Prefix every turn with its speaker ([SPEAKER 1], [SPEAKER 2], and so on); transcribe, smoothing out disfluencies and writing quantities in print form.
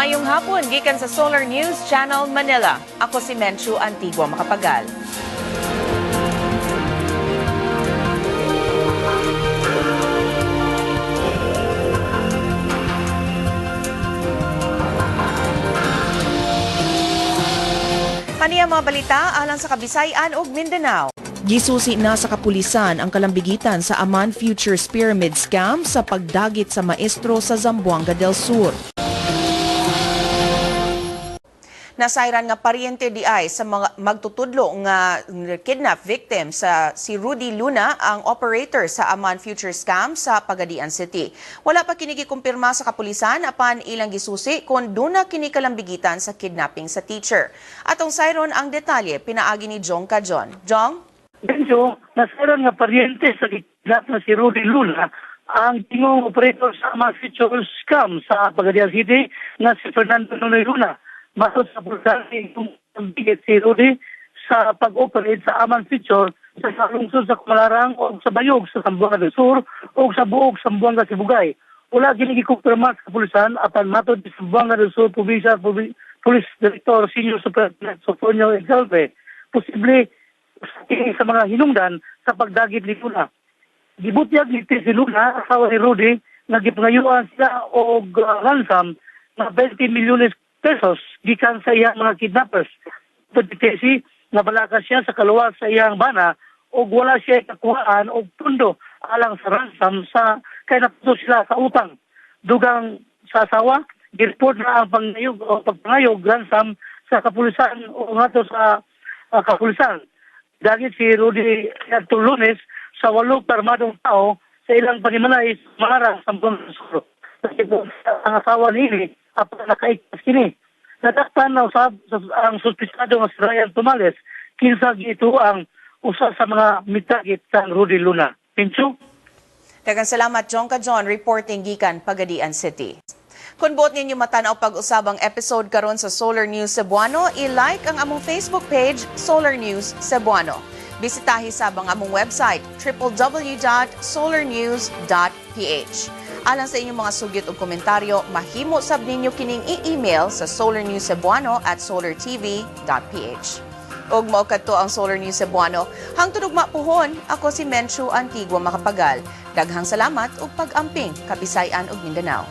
[SPEAKER 1] Maayong hapon gikan sa Solar News Channel Manila. Ako si Menchu Antigua Makapagal. Kaniya mga balita alang sa Kabisayan ug Mindanao. Gisusi na sa kapulisan ang kalambigitan sa Aman Futures Pyramid Scam sa pagdagit sa maestro sa Zamboanga del Sur. Nasayran nga paryente di ay sa mga magtutudlo nga kidnap victim sa si Rudy Luna ang operator sa Aman Future Scam sa Pagadian City. Wala pa kini gikumpirma sa kapulisan apan ilang gisusi kung duna kini kalambigitan sa kidnapping sa teacher. Atong sayron ang detalye pinaagi ni Jong Cajon. Jong?
[SPEAKER 2] Benjo, nasayran nga paryente sa kidnap na si Rudy Luna ang tingong operator sa Aman Future Scam sa Pagadian City na si Fernando Nunoy Luna. Matod sa pulisan, bigit si Rudy sa pag-operate sa Aman Future sa lungsod sa Kumalarang o sa Bayog sa Zamboanga del Sur o sa Buog sa Zamboanga Sibugay. Wala kini gikumpirma sa kapulisan apan matod sa Zamboanga del Sur Provincial Police Director Senior Superintendent Sofonio Exalve, posible sa mga hinungdan sa pagdagit ni Luna. Gibutyag ni si Luna, asawa ni Rudy, nga gipangayuan sila og ransom na 20 milyones pesos gikan sa iyang mga kidnappers. Pagkitesi, nabalaka siya sa kaluwas sa iyang bana og wala siya kakuhaan og pundo alang sa ransom sa kay naputo sila sa utang. Dugang sa asawa, gireport na ang pangayog o pagpangayog ransom sa kapulisan o ngadto sa kapulisan. Dagit si Rudy adtong Lunes sa 8 armadong tao sa ilang panimalay sa Malarang sa Zamboanga. Ang asawa niini apan nakaigtas kini. Nadakpan na usab ang suspitsado nga si Ryan Tomales, kinsa ito ang usa sa mga mitagit sa Rudy Luna. Pincho?
[SPEAKER 1] Daghang salamat, Jong Cajon, reporting gikan Pagadian City. Kung buot ninyo matan-aw pag-usab ang episode karon sa Solar News Cebuano, i-like ang among Facebook page, Solar News Cebuano. Bisitahi sab ang among website, www.solarnews.ph. Alang sa inyong mga sugyot o komentaryo, mahimo sab ninyo kining i-email sa solarnewscebuano@solartv.ph. Ug mao kadto ang Solar News Cebuano. Hangtod ugma puhon, ako si Menchu Antigua Makapagal. Daghang salamat ug pag-amping, Kabisayan ug Mindanao.